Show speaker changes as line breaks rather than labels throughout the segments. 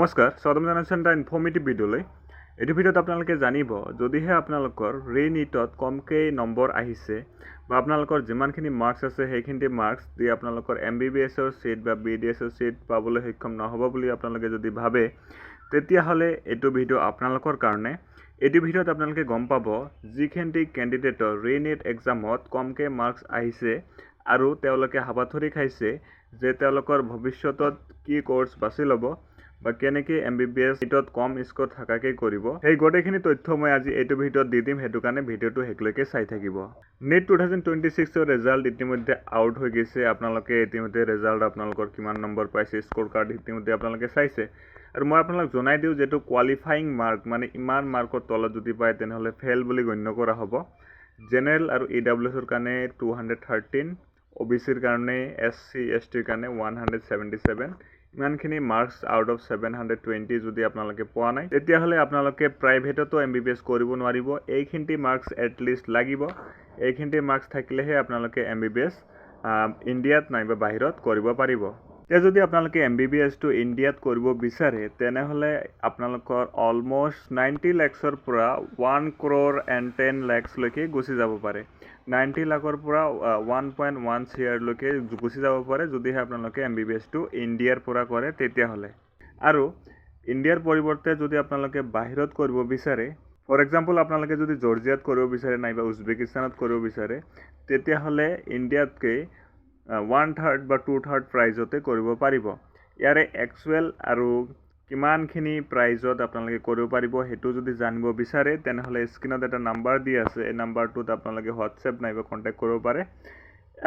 নমস্কাৰ, স্বাগতম জনাইছোঁ এটা ইনফৰ্মেটিভ ভিডিঅ'লৈ। এইটো ভিডিঅ'ত আপোনালোকে জানিব, যদিহে আপোনালোকৰ ৰি নীটত কমকৈ নম্বৰ আহিছে বা আপোনালোকৰ যিমানখিনি মাৰ্কছ আছে, সেইখিনি মাৰ্কছ দি আপোনালোকৰ এমবিবিএছৰ ছিট বা বিডিএছৰ ছিট পাবলৈ সক্ষম নহ'ব বুলি আপোনালোকে যদি ভাবে, তেতিয়াহ'লে এইটো ভিডিঅ' আপোনালোকৰ কাৰণে। এইটো ভিডিঅ'ত আপোনালোকে গম পাব, যিখিনি কেণ্ডিডেটৰ ৰি নীট এক্সামত কমকৈ মাৰ্কছ আহিছে আৰু তেওঁলোকে হাবাথুৰি খাইছে যে তেওঁলোকৰ ভৱিষ্যতত কি কৰ্চ বাছি ল'ব বা কেনেকৈ এমবিবিএছ নীটত কম স্ক'ৰ থকাকৈ কৰিব, সেই গোটেইখিনি তথ্য মই আজি এইটো ভিডিঅ'ত দি দিম। সেইটো কাৰণে ভিডিঅ'টো শেষলৈকে চাই থাকিব। নীট 2026ৰ ৰেজাল্ট ইতিমধ্যে আউট হৈ গৈছে। আপোনালোকে ইতিমধ্যে ৰেজাল্ট, আপোনালোকৰ কিমান নম্বৰ পাইছে, স্ক'ৰ কাৰ্ড ইতিমধ্যে আপোনালোকে চাইছে। আৰু মই আপোনালোক জনাই দিওঁ, যিটো কোৱালিফাইং মাৰ্ক, মানে ইমান মাৰ্কৰ তলত যদি পায়, তেনেহ'লে ফেইল বুলি গণ্য কৰা হ'ব। জেনেৰেল আৰু ইডাব্লিউএছৰ কাৰণে 213, অ' বি চিৰ কাৰণে, এছ চি, এছ টিৰ কাৰণে 177। ইমানখিনি মাৰ্কছ আউট অফ 720 যদি আপোনালোকে পোৱা নাই, তেতিয়াহ'লে আপোনালোকে প্ৰাইভেটতো এমবিবিএছ কৰিব নোৱাৰিব। এইখিনি মাৰ্কছ এটলিষ্ট লাগিব। এইখিনি মাৰ্কছ থাকিলেহে আপোনালোকে এমবিবিএছ ইণ্ডিয়াত নাইবা বাহিৰত কৰিব পাৰিব। এতিয়া যদি আপোনালোকে এমবিবিএছটো ইণ্ডিয়াত কৰিব বিচাৰে, তেনেহ'লে আপোনালোকৰ অলমষ্ট 90 লেক্সৰ পৰা 1 ক্ৰ'ৰ এণ্ড 10 লেক্সলৈকে গুচি যাব পাৰে। 90 লাখৰ পৰা 1.1 চিআৰলৈকে গুচি যাব পাৰে, যদিহে আপোনালোকে এমবিবিএছটো ইণ্ডিয়াৰ পৰা কৰে তেতিয়াহ'লে। আৰু ইণ্ডিয়াৰ পৰিৱৰ্তে যদি আপোনালোকে বাহিৰত কৰিব বিচাৰে, ফৰ এক্সাম্পল আপোনালোকে যদি জৰ্জিয়াত কৰিব বিচাৰে নাইবা উজবেকিস্তানত কৰিব বিচাৰে, তেতিয়াহ'লে ইণ্ডিয়াতকৈ ওৱান থাৰ্ড বা টু থাৰ্ড প্ৰাইজতে কৰিব পাৰিব। ইয়াৰে একচুৱেল আৰু কিমানখিনি প্ৰাইজত আপোনালোকে কৰিব পাৰিব, সেইটো যদি জানিব বিচাৰে, তেনেহ'লে স্ক্ৰীণত এটা নাম্বাৰ দি আছে। এই নাম্বাৰটোত আপোনালোকে হোৱাটছএপ নাইবা কণ্টেক্ট কৰিব পাৰে।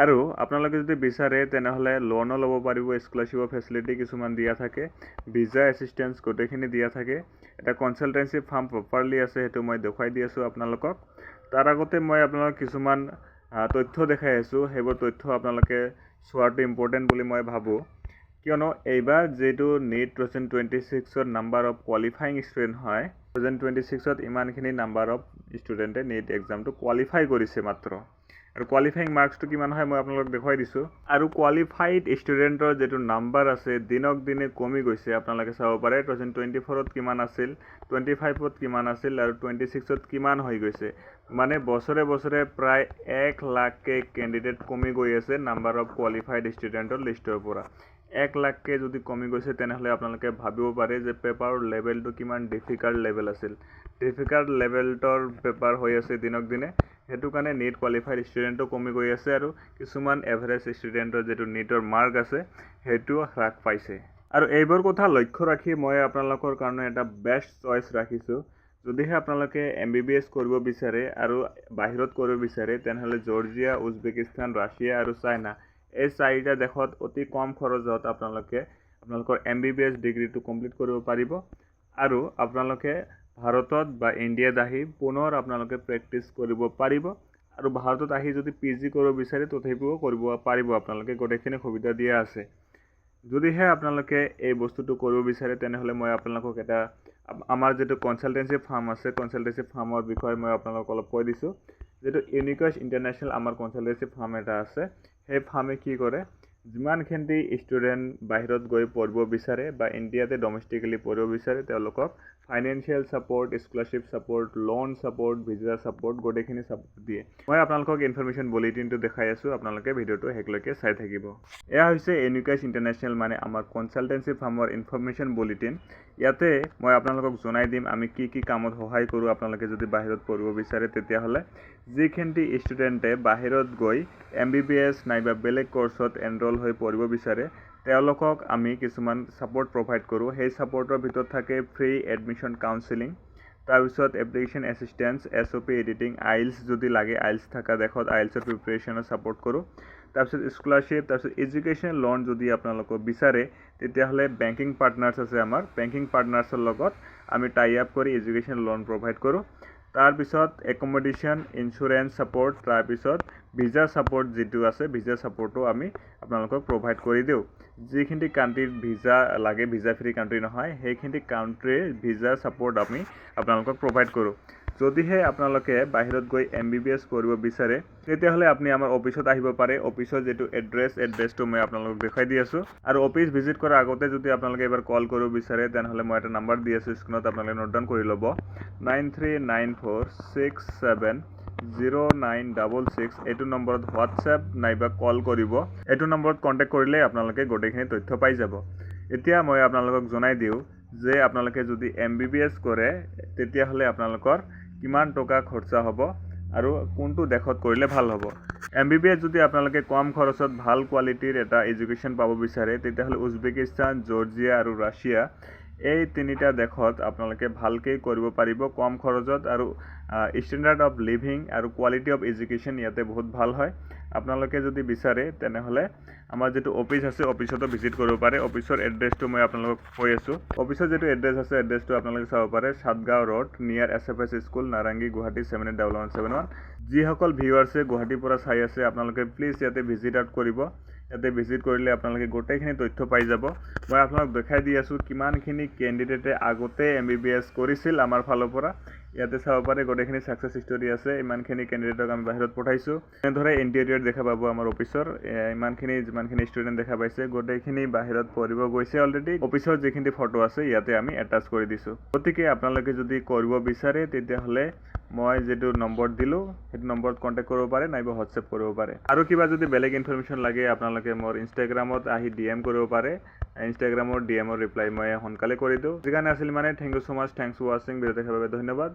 আৰু আপোনালোকে যদি বিচাৰে, তেনেহ'লে লোনো ল'ব পাৰিব। স্কলাৰশ্বিপৰ ফেচিলিটি কিছুমান দিয়া থাকে, ভিজা এছিষ্টেঞ্চ গোটেইখিনি দিয়া থাকে। এটা কনচালটেঞ্চি ফাৰ্ম প্ৰপাৰলি আছে, সেইটো মই দেখুৱাই দি আছোঁ আপোনালোকক। তাৰ আগতে মই আপোনালোকক কিছুমান তথ্য দেখাই আছোঁ। সেইবোৰ তথ্য আপোনালোকে চোৱাটো ইম্পৰ্টেণ্ট বুলি মই ভাবোঁ, কিয়নো এইবাৰ যিটো নীট 2026ৰ নাম্বাৰ অফ কোৱালিফাইং ষ্টুডেণ্ট হয়, 2026ত ইমানখিনি নাম্বাৰ অফ ষ্টুডেণ্টে নীট এক্সামটো কোৱালিফাই কৰিছে মাত্ৰ। আৰু কোৱালিফাইং মাৰ্কছটো কিমান হয়, মই আপোনালোকক দেখুৱাই দিছোঁ। আৰু কোৱালিফাইড ষ্টুডেণ্টৰ যিটো নাম্বাৰ আছে, দিনক দিনে কমি গৈছে। আপোনালোকে চাব পাৰে, 2024ত কিমান আছিল, 25ত কিমান আছিল আৰু 26ত কিমান হৈ গৈছে। মানে বছৰে বছৰে প্ৰায় 1 লাখকৈ কেণ্ডিডেট কমি গৈ আছে নাম্বাৰ অফ কোৱালিফাইড ষ্টুডেণ্টৰ লিষ্টৰ পৰা। 1 লাখকৈ যদি কমি গৈছে, তেনেহ'লে আপোনালোকে ভাবিব পাৰে যে পেপাৰৰ লেভেলটো কিমান ডিফিকাল্ট লেভেল আছিল। ডিফিকাল্ট লেভেলটোৰ পেপাৰ হৈ আছে দিনক দিনে। সেইটো কাৰণে নীট কোৱালিফাইড ষ্টুডেণ্টো কমি গৈ আছে আৰু কিছুমান এভাৰেজ ষ্টুডেণ্টৰ যিটো নীটৰ মাৰ্ক আছে, সেইটোও হ্ৰাস পাইছে। আৰু এইবোৰ কথা লক্ষ্য ৰাখি মই আপোনালোকৰ কাৰণে এটা বেষ্ট চইচ ৰাখিছোঁ। যদিহে আপোনালোকে এমবিবিএছ কৰিব বিচাৰে আৰু বাহিৰত কৰিব বিচাৰে, তেনেহ'লে জৰ্জিয়া, উজবেকিস্তান, ৰাছিয়া আৰু চাইনা, এই চাৰিটা দেশত অতি কম খৰচত আপোনালোকে আপোনালোকৰ এমবিবিএছ ডিগ্ৰীটো কমপ্লিট কৰিব পাৰিব। আৰু আপোনালোকে ভাৰতত বা ইণ্ডিয়াত আহি পুনৰ আপোনালোকে প্ৰেক্টিছ কৰিব পাৰিব। আৰু ভাৰতত আহি যদি পি জি কৰিব বিচাৰে, তথাপিও কৰিব পাৰিব আপোনালোকে। গোটেইখিনি সুবিধা দিয়া আছে। যদিহে আপোনালোকে এই বস্তুটো কৰিব বিচাৰে, তেনেহ'লে মই আপোনালোকক এটা আমাৰ যিটো কনচালটেঞ্চি ফাৰ্ম আছে, কনচালটেঞ্চি ফাৰ্মৰ বিষয়ে মই আপোনালোকক অলপ কৈ দিছোঁ। যিটো ইউনিকাছ ইণ্টাৰনেশ্যনেল আমাৰ কনচালটেঞ্চি ফাৰ্ম এটা আছে, সেই ফাৰ্মে কি কৰে, যিমানখিনি ষ্টুডেণ্ট বাহিৰত গৈ পঢ়িব বিচাৰে বা ইণ্ডিয়াতে ডমেষ্টিকেলি পঢ়িব বিচাৰে, তেওঁলোকক financial support, scholarship support, loan support, visa support, গোটেইখিনি ছাপৰ্ট দিয়ে। মই আপোনালোকক ইনফৰমেশ্যন বুলেটিনটো দেখাই আছোঁ, আপোনালোকে ভিডিঅ'টো শেষলৈকে চাই থাকিব। এয়া হৈছে ইউনিকাছ ইণ্টাৰনেশ্যনেল, মানে আমাৰ কনচালটেঞ্চি ফাৰ্মৰ ইনফৰমেশ্যন বুলেটিন। ইয়াতে মই আপোনালোকক জনাই দিম আমি কি কি কামত সহায় কৰোঁ আপোনালোকে যদি বাহিৰত পঢ়িব বিচাৰে তেতিয়াহ'লে। যিখিনি ষ্টুডেণ্টে বাহিৰত গৈ এমবিবিএছ নাইবা বেলেগ কৰ্চত এনৰল হৈ পঢ়িব বিচাৰে, তেওঁলোকক আমি কিছুমান ছাপৰ্ট প্ৰভাইড কৰোঁ। সেই ছাপৰ্টৰ ভিতৰত থাকে ফ্ৰী এডমিশ্যন কাউন্সিলিং, তাৰপিছত application assistance, SOP editing, IELTS যদি লাগে, আইলছ থকা দেশত আইলছৰ প্ৰিপেৰেশ্যনত ছাপৰ্ট কৰোঁ, তাৰপিছত স্কলাৰশ্বিপ, তাৰপিছত এডুকেশ্যন লোন যদি আপোনালোকে বিচাৰে, তেতিয়াহ'লে বেংকিং পাৰ্টনাৰ্ছ আছে আমাৰ, বেংকিং পাৰ্টনাৰ্ছৰ লগত আমি টাই আপ কৰি এডুকেশ্যন লোন প্ৰভাইড কৰোঁ। তাৰপিছত একমডেশ্যন, ইঞ্চুৰেঞ্চ ছাপৰ্ট, তাৰপিছত ভিজা ছাপৰ্ট যিটো আছে, ভিজা ছাপৰ্টো আমি আপোনালোকক প্ৰভাইড কৰি দিওঁ। যিখিনি কাণ্ট্ৰিত ভিজা লাগে, ভিজা ফ্ৰী কাণ্ট্ৰি নহয়, সেইখিনি কাণ্ট্ৰিৰ ভিজা ছাপৰ্ট আমি আপোনালোকক প্ৰভাইড কৰোঁ। যদিহে আপোনালোকে বাহিৰত গৈ এমবিবিএছ কৰিব বিচাৰে, তেতিয়াহ'লে আপুনি আমাৰ অফিচত আহিব পাৰে। অফিচৰ যিটো এড্ৰেছ, এড্ৰেছটো মই আপোনালোকক দেখুৱাই দি আছোঁ। আৰু অফিচ ভিজিট কৰাৰ আগতে যদি আপোনালোকে এবাৰ কল কৰিব বিচাৰে, তেনেহ'লে মই এটা নাম্বাৰ দি আছোঁ স্ক্ৰীণত, আপোনালোকে নোট ডাউন কৰি ল'ব, 9394670966। এইটো নম্বৰত হোৱাটছএপ নাইবা কল কৰিব। এইটো নম্বৰত কণ্টেক্ট কৰিলে আপোনালোকে গোটেইখিনি তথ্য পাই যাব। এতিয়া মই আপোনালোকক জনাই দিওঁ যে আপোনালোকে যদি এমবিবিএছ কৰে, তেতিয়াহ'লে আপোনালোকৰ কিমান টকা খৰচা হ'ব আৰু কোনটো দেশত কৰিলে ভাল হ'ব। এমবিবিএছ যদি আপোনালোকে কম খৰচত ভাল কোৱালিটিৰ এটা এডুকেশ্যন পাব বিচাৰে, তেতিয়াহ'লে উজবেকিস্তান, জৰ্জিয়া আৰু ৰাছিয়া, এই তিনিটা দেশত আপোনালোকে ভালকৈ কৰিব পাৰিব কম খৰচত। আৰু ষ্টেণ্ডাৰ্ড অফ লিভিং আৰু কোৱালিটি অফ এডুকেশ্যন ইয়াতে বহুত ভাল হয়। আপোনালোকে যদি বিচাৰে, তেনেহ'লে আমাৰ যিটো অফিচ আছে, অফিচতো ভিজিট কৰিব পাৰে। অফিচৰ এড্ৰেছটো মই আপোনালোকক কৈ আছোঁ। অফিচৰ যিটো এড্ৰেছ আছে, এড্ৰেছটো আপোনালোকে চাব পাৰে, Satgaon road, near SFS school, নাৰেংগী, গুৱাহাটী 781171। যিসকল ভিউৱাৰ্ছে গুৱাহাটীৰ পৰা চাই আছে, আপোনালোকে প্লিজ ইয়াতে ভিজিট আউট কৰিব। ইয়াতে ভিজিট কৰিলে আপোনালোকে গোটেইখিনি তথ্য পাই যাব। মই আপোনালোক দেখাই দি আছোঁ কিমানখিনি কেণ্ডিডেটে আগতে এমবিবিএছ কৰিছিল আমাৰ ফালৰ পৰা। ইয়াতে চাব পাৰে, গোটেইখিনি ছাকচেছ ষ্টৰী আছে। ইমানখিনি কেণ্ডিডেটক আমি বাহিৰত পঠাইছোঁ। এনেদৰে ইণ্টেৰিয়ৰ দেখা পাব আমাৰ অফিচৰ। ইমানখিনি যিমানখিনি ষ্টুডেণ্ট দেখা পাইছে, গোটেইখিনি বাহিৰত পঢ়িব গৈছে অলৰেডি। অফিচৰ যিখিনি ফটো আছে, ইয়াতে আমি এটাচ কৰি দিছোঁ। গতিকে আপোনালোকে যদি কৰিব বিচাৰে, তেতিয়াহ'লে মই যিটো নম্বৰ দিলোঁ, সেইটো নম্বৰত কণ্টেক্ট কৰিব পাৰে নাইবা হোৱাটছএপ কৰিব পাৰে। আৰু কিবা যদি বেলেগ ইনফৰমেশ্যন লাগে, আপোনালোকে মোৰ ইনষ্টাগ্ৰামত আহি ডিএম কৰিব পাৰে। ইনষ্টাগ্ৰামৰ ডিএমৰ ৰিপ্লাই মই সোনকালে কৰি দিওঁ। সেইকাৰণে আছিল মানে, thank you so much, thanks for watching। Video দেখাৰ বাবে ধন্যবাদ।